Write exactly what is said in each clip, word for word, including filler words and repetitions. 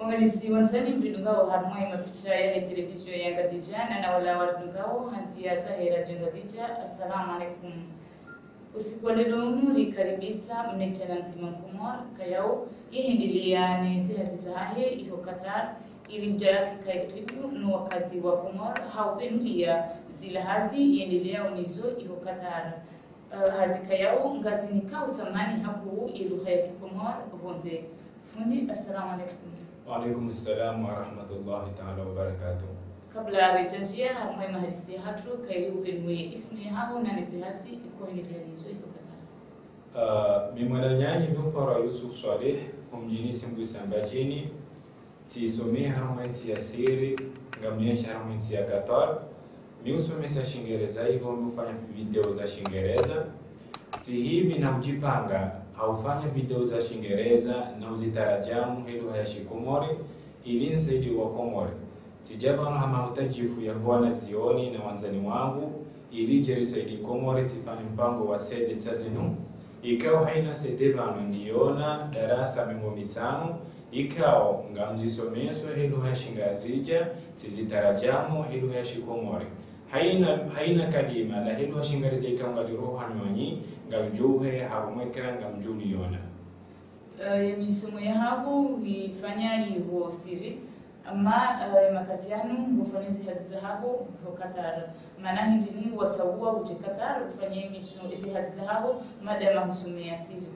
Waangalizi wandzani mridungao harumwa ye mapicha ya televizio ya Ngazidja, na wala waridungao ha ndzia zahe radio Ngazidja, assalamu alaikum. Usiku wa leo unu rikaribisa mnadjana mdzima Mkomori kayao yehendelea ne zihazi zahe iho Qatar, ili udja yake karibu no wakazi wa Komori, ha ubenulia zila hazi yendeleao nizo iho Qatar. Eh, hazi kayao ngazinikao thamani hakuu ye lugha ya Kikomori pvondze. Fundi, assalamu alaikum. Wa alaikum salam wa rahmatullahi ta'ala wa barakatuh. Kabla ridjandjia harumwa ye mahadisi yahatru, kayiri ubenuwe ismu yahaho na ne zihazi ikao yendelea nizo iho Qatar. Ah, mi mwananyanyu mi uparwa Yusuf Swaleh, ho mdjini Simbusa Mbadjini, tsisomea harumwa entsi ya Siri, ngamnyeshi harumwa entsi ya Qatar. Mi usomesa Shingereza iho, mi ufanya video za Shingereza. Tsihimi na udjipanga ha ufanya video za Shingereza na uzitarajamu he lugha ya Shikomori, ili nisaidie Wakomori. Tsidja pvanu ha mahutadjifu ya huwana zioni na wandzani wangu, ili djeri saidi Komori tsifanye mpango wa sede tsa zinu. Ikao haina sede pvanu ndiona darasa mengo mitsanu, ikao ngamzisomeso he lugha ya Shingazidja, tsizitarajamu he lugha ya Shikomori. Haina, haina kalima la he lugha Shingereza ikao ngaliroha nyonyi, ngamdjuhe harumwa eka ngamdjuliona. Eh, ye misomo yahaho uifanya iho Siri, ama, eh, makati yanu ngufanya zihazi zahaho ho Qatar. Mana hindri ni watsauwa udje Qatar ufanye miso-, zihazi zahaho, madama husomea Siri?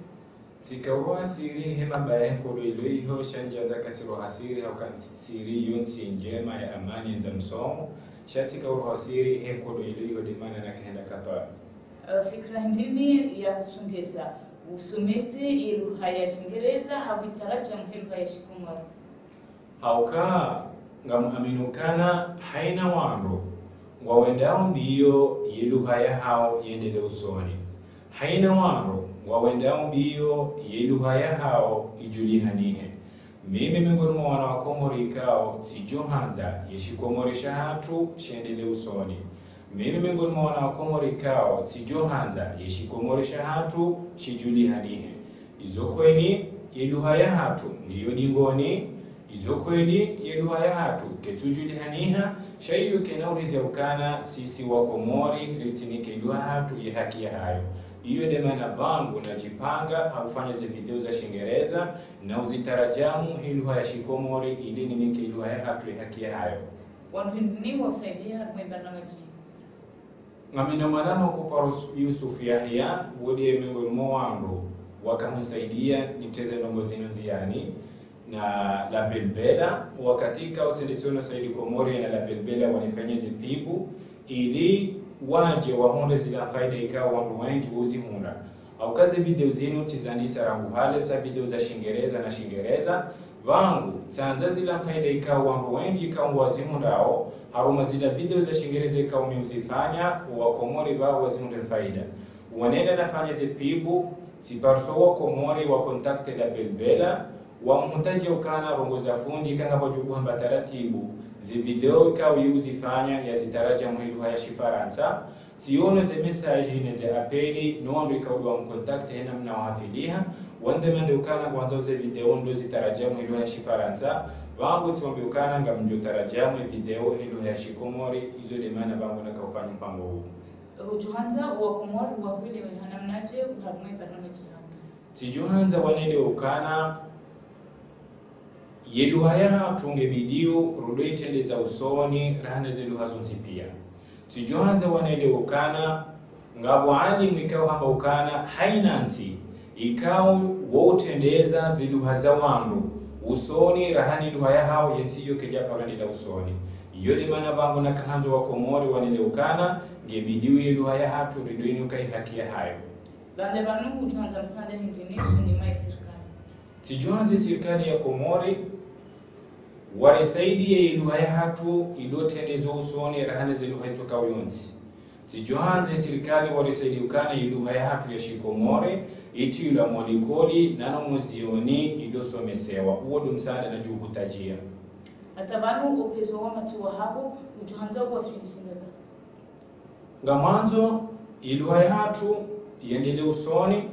Tsika uroha Siri he mabaya he nkodo ilo iho, sha ndjandza ka tsiroha Siri, ha uka Siri yo ntsi ndjema ya amani yendza msomo, sha tsika uroha Siri he nkodo ilo iho, de mana nakahenda Qatar. Eh, fikira hindri ni ya hutsongeza usomese ye lugha ya Shingereza ha uitarajamu he lugha ya Shikomori? Ha uka ngamwamini ukana haina wandru ngwawendao mbio ye lugha yahao yendelee usoni. Haina wandru ngwawendao mbio ye lugha yahao idjulihanihe. Mimi mengoni mwa wana wa Komori ikao tsidjohandza ye Shikomori shahatru shendelee usoni. Mimi mengoni mwa wana wa Komori ikao tsidjohandza ye Shikomori shahatru shidjulihanihe. Izo kweli, ye lugha yahatru ndiyo dingoni. Izo kweli, ye lugha yahatru ketsudjulihaniha, sha iyo kena urizia ukana sisi Wakomori ritsinike lugha yahatru ye haki yahayo. Iyo de mana pvangu nadjipanga ha ufanya ze video za Shingereza na uzitarajamu he lugha ya Shikomori ili ninike lugha yahatru ye haki yahayo. Wandru hindri ni wausaidia harumwa ye barnamaji? Ngamina mwanama uparwa Yusuf Yahya, wo de mengoni mwa wandru wakahunisaidia nitreze ndrongoo zinu ndziani, na La Belbela, wakati ikao tsende tsiono Saidi Komori na La Belbela wanifanyia ze pibu, ili wadje wahundre zila faida ikao wandru wendji wuzihundra. Ha uka ze video zinu tsizandisa rangu hale, sa video za Shingereza na Shingereza, pvangu, tsandza zila faida ikao wandru wendji ikao ngwazihundrao, harumwa zila video za Shingereza ikao mi uzifanya, Wakomori pvao wazihundre faida. Wanenda nafanya ze pibu, tsiparisa Wakomori wa contacter La Belbela, wamhutadjia ukana rongoza fundi ikao ngapvo djubu hamba taratibu, ze video ikao ye uzifanya yazitarajamu he lugha ya Shifarantsa, tsiono ze message ne ze appel, no wandru ikao de wamcontacter he namna wahafiliha, wandemande ukana ngwandzao ze video ndo zitarajamu he lugha ya Shifarantsa, pvangu tsiwambia ukana ngamdjo tarajamu ye video he lugha ya Shikomori, izo de mana pvangu nakaufanya mpango uu. Hudjohandza Wakomori wahwelewe ha namnadje harumwa ye barnamaji yahaho? Tsidjohandza wanelewe ukana ye lugha yahatru ngebidio rudo itrendeza usoni raha ne ze lugha zontsi pia. Tsidjohandza wanelewe ukana ngapvo alimu ikao hamba ukana haina ntsi ikao wo utrendeza ze lugha za wandru usoni raha ne lugha yahao ye ntsi iyo kedja paro endelea usoni. Iyo de mana pvangu nakahandzo Wakomori wanelewe ukana ngebidio ye lugha yahatru rido inika ye haki yahayo. Baanda pvanu hudjohandza msaanda hindri ni usoni mwa ye sirikali? Tsidjohandza ye sirikali ya Komori warisaidiye ye lugha yahatru ido trendeza usoni raha ne ze lugha itsokao yontsi. Tsidjohandza ye sirikali warisaidiye ukana ye lugha yahatru ya Shikomori itrilwa mo likoli na no mo zioni ido somesewa. Uwo do msaanda nadjo uhutadjia. Hata pvanu upvenuo wa matso wahaho, udjohandza uwaswilishe ndapvi? Ngamwandzo ye lugha yahatru yendelee usoni,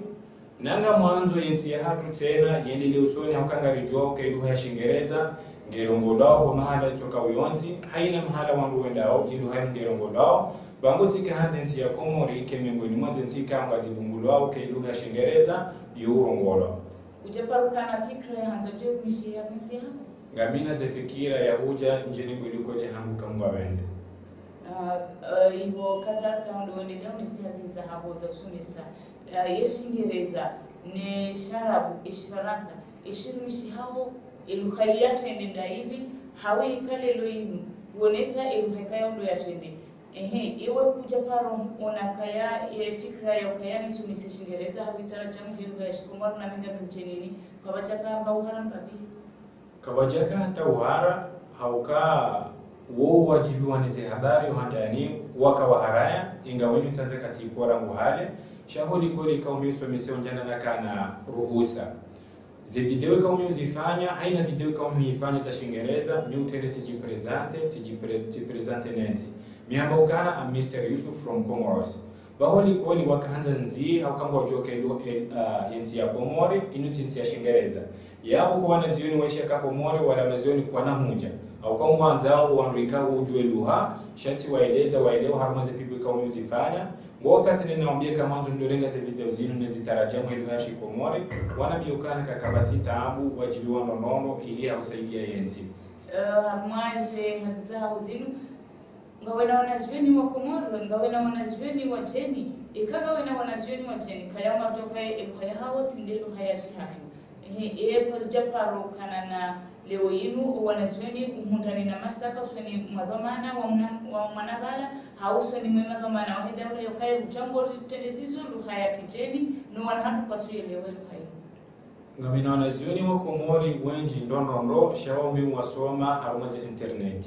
Na ngamwandzo yentsi yahatru tsena yendelee usoni, hauka ngaridjuwao uka elugha ya Shingereza ngerongolwao ho mahala itsoka uyontsi, haina mahala wandru wendao, elugha inu ngerongolwao. Pvangu tsika handza entsi ya Komori ike miongoni mwa zentsi ikao ngazivumbulwao uka elugha ya Shingereza yo urongolwa. Kudja paro ukana fikira ya handza udje umishiha mwenzi yaho? Ngamina ze fikira ya hudja ndjeni kweli kweli hangu kamwe ngwapvendze. Ah, ah, iho Qatar ka ndo wendelea ne zihazi zahaho za usomesa, ah, ye Shingereza, ne Sharabu, e Shifarantsa, e shirumishihawo, elugha yatrende ndayipvi, hawu ika leo inu, wonesa elugha ikaya ndo yatrende. Ehe, iwe kudja paro, ona kaya, e fikira ya ukaya nisomese Shingereza, hawu itaradjamu he lugha ya Shikomori na mi ngami mdjenini, kapvadjaka mba uhara mbapvi? Kapvadjaka hata uhara, hauka wo wadjibiwa ne ze habari, ohandani, waka waharaya, inga wenyu tsandza katsi ipora nguhale, sha ho likoli ikao mi usomese undjana nakana ruhusa. Ze video ikao mi uzifanya, haina video ikao mi uifanya za Shingereza, mi utrende tsidjiprezante, tsidjipre-, tsiprezante nentsi. Mi hamba ukana, I'm Mister Yusuf from Comoros. Pvaho likoli wakahandza ndzihi, hauka ngwadjuwa uka elu-, el-, ah, yentsi ya Komori, inu tsi ntsi ya Shingereza. Yapvo ko wanazioni waishia ka Komori, wala wanazioni kwana hudja. Hauka ngwandzao wandru ikao udjuwa elugha, sha tsi waeleza, waelewa harumwa ze pibu ikao mi uzifanya. Ngo wakati nina wambia ka mwandzo ndo renga ze video zinu ne zitaradjamu elugha ya Shikomori, wanambia ukana kakapvatsi taabu, wadjibiwa nono nono, ili hausaidia yentsi. Eh, harumwa ze hazi zaho zinu, ngawena wanazioni wa Komori, ngawena wanazioni wadjeni, ika ngawena wanazioni wadjeni, kaya martoka elugha yahawo tsi nde lugha ya shihatru. Ehe, e kwadja paro ukana na leo inu, o wanazioni uhundrana na mashtaka usoni mwa dhwamana wa mna-, wa mwana pvala, hau usoni mwe madhwamana wahe daula yokaya hudja ngo ritrende zizo lugha ya kidjeni, no wana hatru kwasuelewa lugha inu. Ngamina wanazioni wa Komori wendji ndo ndo ndo, sha wo mi uwasoma harumwa ze internet.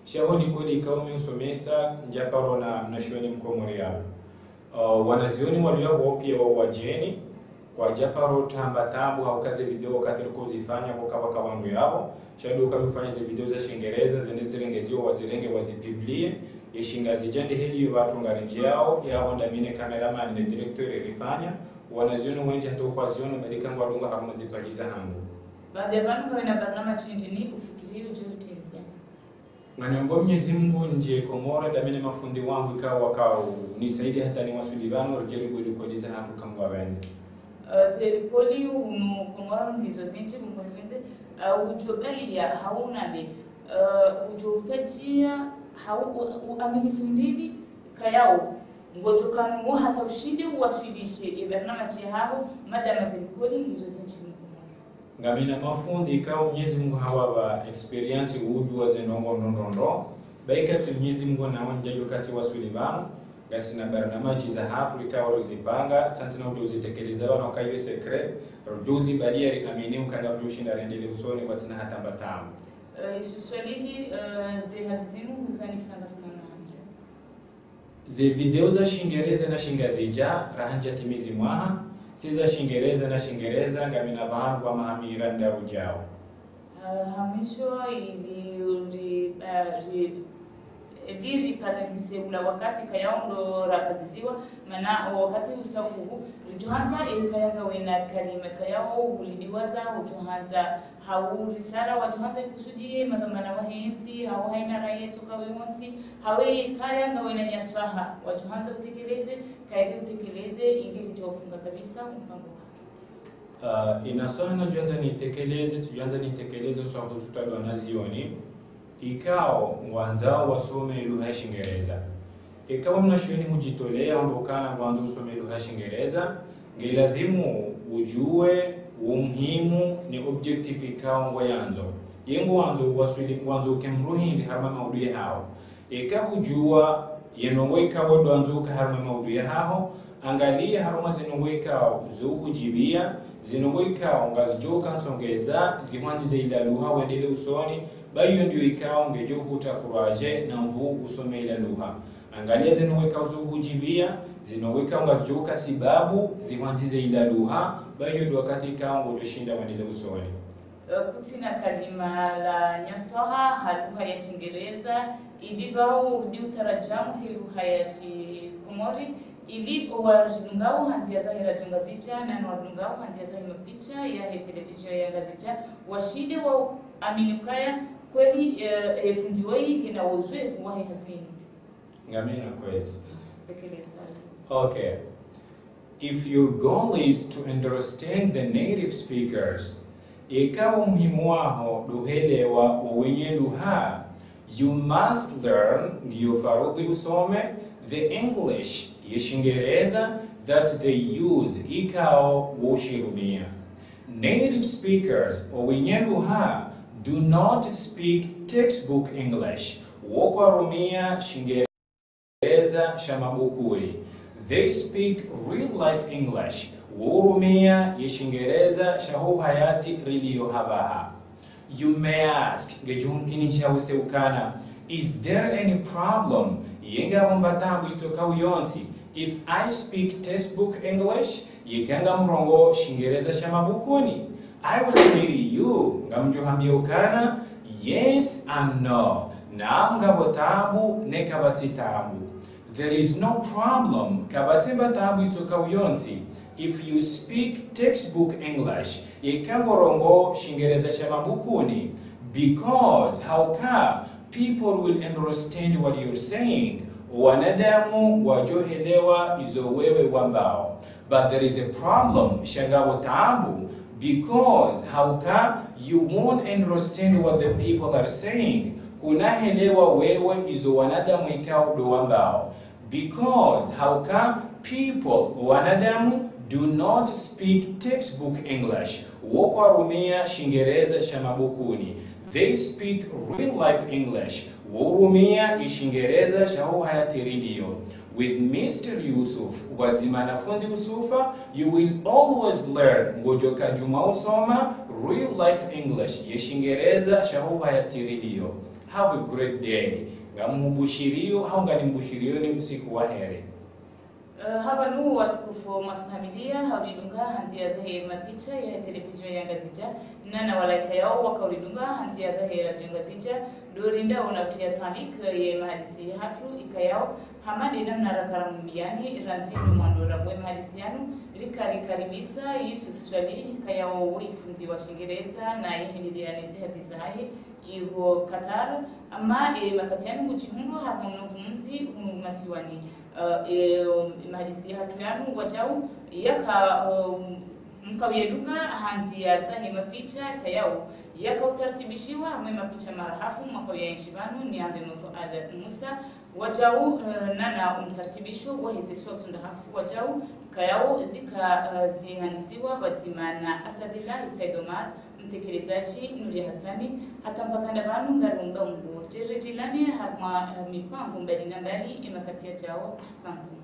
Sha ho likoli ikao mi usomesa, ndja paro na mnazioni Mkomori yapvo. Uh, wanazioni walio yapvo pia wa wadjeni, kwadja paro tamba taabu hauka ze video wakati riko uzifanya, koka waka wandru yapvo. Sha ndo uka mi ufanya ze video za Shingereza, zende zirengeziwa, wazirenge, wazipublie. Ye Shingazidja nde heli yo wandru ngarindjiao, yapvo nda mi ne cameraman ne directeur rifanya. Wanazioni wendji hata ukwaziona, badi ka ngwadunga harumwa ze page zahangu. Baada ya pvanu ngawena barnamaji ndrini ufikiri udjo utrendza? Nganiombao Mnyezi Mungu ndje Komori, nda mi ne mafundi wangu ikao wakao nisaidi hata niwaswili pvanu, ridjaribu likoli zahatru kamwe ngwapvendze. Eh, ze likoli hunu Komori ngizo zindji, Mungu hapvendze, eh, udjo baliya hauna be, eh, udjo utadjia hau u-, uaminifu ndrini, kayao, ngodjo kanu hata ushinde uwaswilishe ye barnamaji yahaho, madama ze likoli ngizo zindji hunu Komori. Ngamina mafundi ikao Mnyezi Mungu hawapva expérience udjuwa ze ndrongoo ndo ndo ndo, ba ikati Mnyezi Mungu nawo ndjadjo kati waswili pvanu, ngasina barnamaji zahatru ikao rizipanga, sa ntsina udjo uzitekeleza pvanu uka yo secret, rudjo uzibaliya riamini uka ngarudjo ushinda rendelee usoni kwatsina hata mba taabu. Eh, Yusuf Swalihi, eh, ze hazi zinu huzanisa ngasina na hamja. Ze video za Shingereza na Shingazidja, raha ndja timizi mwaha, si za Shingereza na Shingereza, ngamina pvahanu pva maha miraru ndjao. Ah, hamisho ili uri, ah, ri-, ili riparahise ula wakati kayao ndo rakaziziwa, mana o wakati usa uhu, ridjo handza, e, kaya ngawena kalima kayao ulidiwaza, udjo handza, hau risala, wadjo handza ikusudiye, madhwamana wahe ntsi, hau haina raya itsoka uyontsi, hau e kaya ngawena nyaswaha, wadjo handza utekeleze, kayiri utekeleze, ili ridjo ufunga kabisa, mpango waho. Ah, inaswaha nadjo handza nitekeleze, tsudjo handza nitekeleze, uswaha usutadwa na zioni, ikao ngwandzao wasome lugha ya Shingereza. Ikao mnazioni hudjitolea amba ukana ngwandzo usome lugha ya Shingereza, ngeladhimu udjuwe wo muhimu ne objectif ikao ngwandzo. Ye ngwandzo waswili, ngwandzo uke mdru hindri harumwa maudhui yahaho. Eka hudjuwa ye ndrongoo ikao ndo wandzo uka harumwa maudhui yahaho, angaliya harumwa ze ndrongoo ikao zo uhudjibiya, ze ndrongoo ikao ngazidjo uka ntsongeza, zihwandzize ila lugha wendelee usoni, ba iyo ndiyo ikao ngedjo hutrakuraje na nvuu usome ila lugha. Angaliya ze ndrongoo ikao zo uhudjibiya, ze ndrongoo ikao ngazidjo uka sababu, zihwandzize ila lugha, ba iyo ndo wakati ikao ngodjo shinda wendelee usoni. Eh, kutsina kalima la nyaswaha ha lugha ya Shingereza, ili pvao urudi utaradjamu he lugha ya Shikomori, Ili owaridungao ha ndzia zahe Radio Ngazidja, na no waridungao ha ndzia zahe mapicha yahe televizio ya Ngazidja, washinde waamini ukaya kweli, eh, eh, fundi woyi ngena uzoefu wahe hazi inu. Ngamina kwezi. Tekeleza. Okay. If your goal is to understand the native speakers, eka wo muhimu waho ndo uhelewa wo wenye lugha, you must learn, ngiyo faradhwi usome, the English, ye Shingereza, that they use, ikao wo ushirumia. Native speakers, wo wenye lugha, do not speak textbook English, wo kwarumia Shingereza sha mabukuni. They speak real life English, wo urumia ye Shingereza sha ho uhayati rilio hapvaha. You may ask, ngedjo humkinisha use ukana, is there any problem, ye ngapvo mba taabu itsokao yontsi, if I speak textbook English, yeka ngamrongoo Shingereza sha mabukuni? I will say to you, ngamdjo hambia ukana, yes and no, naam ngapvo taabu, ne kapvatsi taabu. There is no problem, kapvatsi mba taabu itsokao yontsi, if you speak textbook English, yeka ngorongoo Shingereza sha mabukuni, because, hauka, people will understand what you're saying, wanadamu ngwadjo helewa izo wewe wambao. But there is a problem, sha ngapvo taabu, because, hauka, you won't understand what the people are saying, kuna helewa wewe izo wanadamu ikao ndo wambao. Because, hauka, people, wanadamu, do not speak textbook English, wo kwarumia Shingereza sha mabukuni. They speak real life English, wo urumia ye Shingereza sha ho uhayati rilio. With Mister Yusuf, pvwadzima na fundi Yusufa, you will always learn, ngodjo kadjuma usoma, real life English, ye Shingereza sha ho uhayati rilio. Have a great day. Ngamhubushirio, hau nganimbushirioni usiku wa heri. Eh, hapvanu watukufu mwastahamilia, ha uridunga ha ndzia zahe mapicha yahe televizio ya Ngazidja, na na wala ikayao waka uridunga ha ndzia zahe Radio Ngazidja, ndo rinda ona utia talik ye mahadisi hatru ikayao, hama nde namna raka ramwambiani, randzi ndo mwando ramwe mahadisi yanu, rika rikaribisa Yusuf Swalih, ikayao wo ifundi wa Shingereza, na yehindiliani zihazi zahe, iho Qatar, ama, eh, makati yanu ngudjihundro harumwa mno pvumzi hunu masiwani. Eh, eh, mahadisi hatru yanu wajau, yaka, eh, mkao yedunga ha ndzia zahe mapicha ikayao, yaka utartibishiwa harumwa mapicha marahafu, mkao yaenshi pvanu ni Andemo Fuad Musa, wajau, eh, nana umtartibisho waheze swatu ndahafu wajau, ikayao zika, eh, zihandisiwa pvwadzima na Asadillahi Said Omar, mtekelezaji Nuri Hassani, hata mpaka nda pvanu ngarumba Mungu. Tere djilane harumwa, eh, mipango mbali na mbali ye makati yajao. Ahsantum.